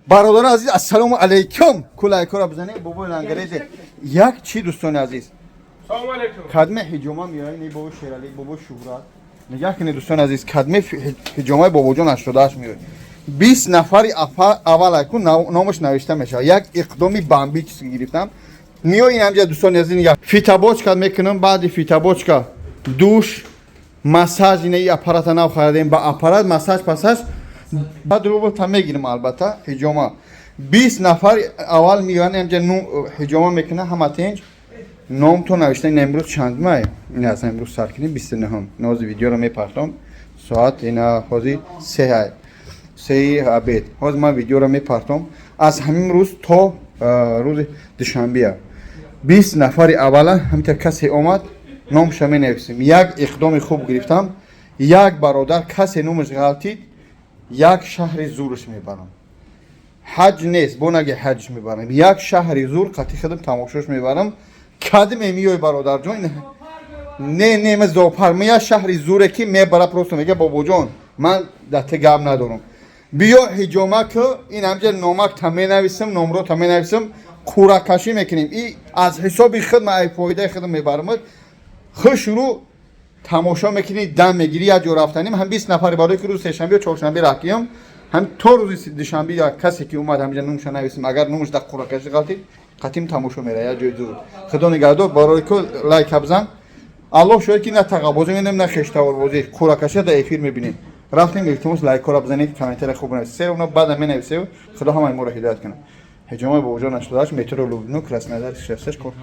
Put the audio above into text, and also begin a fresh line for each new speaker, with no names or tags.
Бародарони азиз, ассалому алайкум. Ку лайкора бизанед, бобои лангарезе. Як чи, дӯстони азиз.
Салом алейкум.
Кадме ҳиҷома меояд, не, бобо Шерали, бобо Шуҳрат. Нигоҳ кунед, дӯстони азиз, кадме ҳиҷомаи бобоҷон 88 меояд. 20 нафари аввал ку номаш навишта мешавад. Як иқдоми бомбический гирифтам. Миёин ҳамҷа, дӯстони азиз, нигоҳ. Фитобочка мекунам, баъди фитобочка душ, массаж, ина и аппарата нав харидем, ба аппарат массаж пассаж, баъд рубл та мегирим, албатта, ҳиҷома. 20 нафар аввал меоянд ҳамҷа, ҳиҷома мекунад, ҳама тинҷ. Номто навишта. Ина имрӯз чанд май? Ина аз имрӯз сар кунем, 29-ум. Нози видеоро мепартом. Соат ина ҳозир 3, 3 обед. Ҳозир ман видеоро мепартом. Аз ҳамин рӯз то рӯзи душанбея. 20 нафари аввала ҳамита касе омад, номша менависем. Як иқдоми хуб гирифтам. Як бародар касе номаш ғалтид, як шаҳри зурш мебарам. Ҳаҷ нест, бо наги ҳаҷ мебарам. Як шаҳри зур қатӣ худам тамошош мебарам. Кадме миёй, бародарҷон? Не, не, ма зоопарк, ма як шаҳри зуре ки мебара, просто мега: «Бобоҷон, ман дар те гап надорам, биё ҳиҷома ку». Ин ҳамҷа номак та менависам, номро та менависам, қуракашӣ мекунем. И аз ҳисоби худ ма ай фоидаи худам мебарамад. Хушрӯ тамошо мекунӣ, дам мегирӣ, як ҷо рафтанем. Ҳам 20 нафари барои ки рӯзи сешанбе ё чоршанбе рафтиям, ҳам то рӯзи душанбе як касе ки омад, ҳамҷа номша нависем. Агар номаш дар қуракашӣ ғалтид, қатим тамошо мера як ҷои зур. Худо нигаҳдор. Барои ку лайка бизан. Аллоҳ шояд ки на тағаббозӣ менем, на хештаворбозӣ. Қуракаша дар эфир мебинем. Рафтем. Илтимос, лайкора бизанед, комментария хуб нависед. Все равно баъда менависем. Худо ҳамаи моро ҳидоят кунад. Ҳиҷомаи бобоҷон 88, метро Люблино, Краснодар, 66 кор.